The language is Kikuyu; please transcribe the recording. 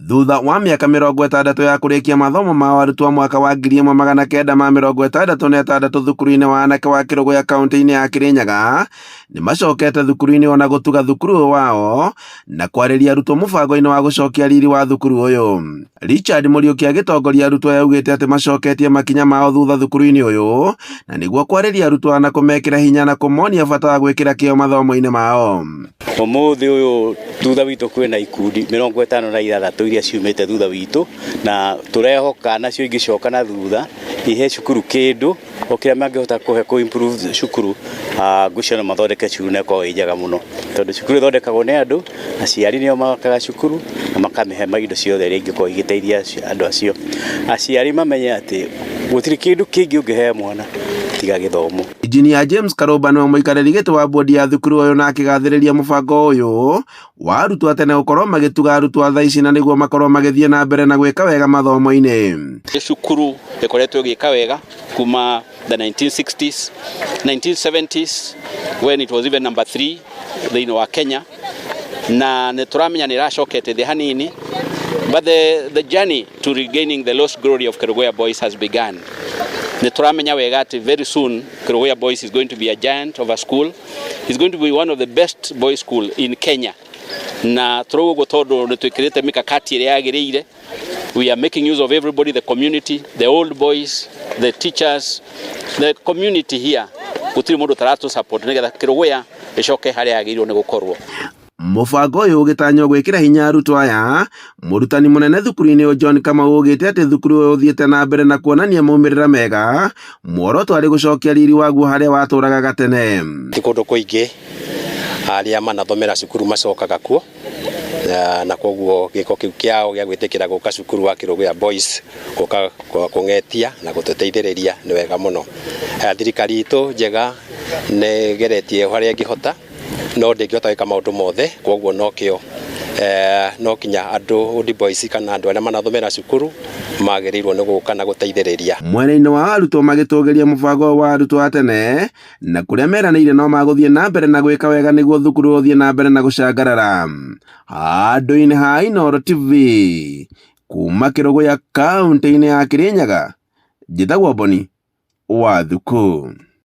Thutha wa mĩaka 60 ya kũrĩkia mathomo mao arutwo a mwaka wa 1966 thukuru-inĩ wa anake wa Kĩrũgũya kaunti-inĩ ya Kĩrĩnyaga nĩ macokete thukuru-inĩ ona gũtuga thukuru ũyũ wao na kwarĩria arutwo mũbango-inĩ wa gũcokia riri wa thukuru ũyũ. Richard Mũriũki agĩtongoria arutwo aya augĩte atĩ macoketie makinya mao thutha thukuru-inĩ ũyũ na nĩguo kwarĩria arutwo na kũmekĩra hinya na kũmonia bata wa gwĩkĩra kĩo mathomo-inĩ mao. Ũmũthĩ ũyũ thutha witũ kwĩna ikundi 56 iria ciumĩte thutha witũ na tũrehoka nacio ingĩcoka na thutha ihe cukuru kĩndũ o kĩrĩa mangĩhota kũhe kũ improve cukuru, ngwĩciria no mathondeke cukuru na ĩkorwo ĩ njega mũno tondũ cukuru ĩthondekagwo nĩ andũ, aciari nĩo makaga cukuru na makamĩhe indo ciothe iria ingĩkorwo igĩteithia andũ acio. Aciari mamenye atĩ gũtirĩ kĩndũ kĩngĩ ũngĩhe mwana tiga gĩthomo. Injinia James Karũmba nĩwe mũikarĩri gĩtĩ wa bodi ya thukuru ũyũ na akĩgathĩrĩria mũbango ũyũ wa arutwo a tene gũkorwo magĩtuga arutwo a thaa ici na nĩguo makorwo magĩthiĩ na mbere na gwĩka wega mathomo-inĩ. Nĩ cukuru ĩkoretwo ĩgĩka wega kuma the 1960s, 1970s when it was even number 3 thĩinĩ wa Kenya, na nĩ tũramenya nĩ ĩracokete thĩ hanini, but the journey to regaining the lost glory of Kerugoya Boys has begun. Nĩ tũramenya wega atĩ very soon Kerugoya Boys is going to be a giant of a school. It's going to be one of the best boys school in Kenya. Na tũrauga ũguo tondũ nĩ twĩkĩrĩte mikakati ĩrĩa yagĩrĩire. We are making use of everybody, the community, the old boys, the teachers, the community here. Gũtirĩ mũndũ ũtaratũ support nĩgetha Kĩrũgũya ĩcoke harĩa yagĩrĩirwo nĩ gũkorwo. Mũbango ũyũ ũgĩtanywo gwĩkĩra hinya arutwo aya, mũrutani mũnene thukuru-inĩ ũyũ John Kamau augĩte atĩ thukuru ũyũ ũthiĩte na mbere na kuonania maumĩrĩra mega, muoroto arĩ gũcokia riri waguo harĩa watũraga gatene. Ti kũndũ kũingĩ arĩa manathomera cukuru macokaga kuo, na koguo gĩko kĩu kĩao gĩa gwĩtĩkĩra gũka cukuru wa Kĩrũgũya Boys gũka kũng'etia na gũtũteithĩrĩria nĩ wega mũno. Thirikari itũ njega nĩ ĩgeretie harĩa ĩngĩhota, no ndĩngĩhota gwĩka maũndũ mothe, koguo nokĩo no kinya andũ old boys kana andũ arĩa manathomera cukuru magĩrĩirwo nĩ gũka na gũteithĩrĩria. Mwena-inĩ wa arutwo magĩtũgĩria mũbango wa arutwo a tene na kũrĩa meranĩire no magũthiĩ na mbere na gwĩka wega nĩguo thukuru ũthiĩ na mbere na gũcangarara. Handũ-inĩ ha Inooro TV kuma Kĩrũgũya kaunti-inĩ ya Kĩrĩnyaga, njĩtagwo Boni wa Thuku.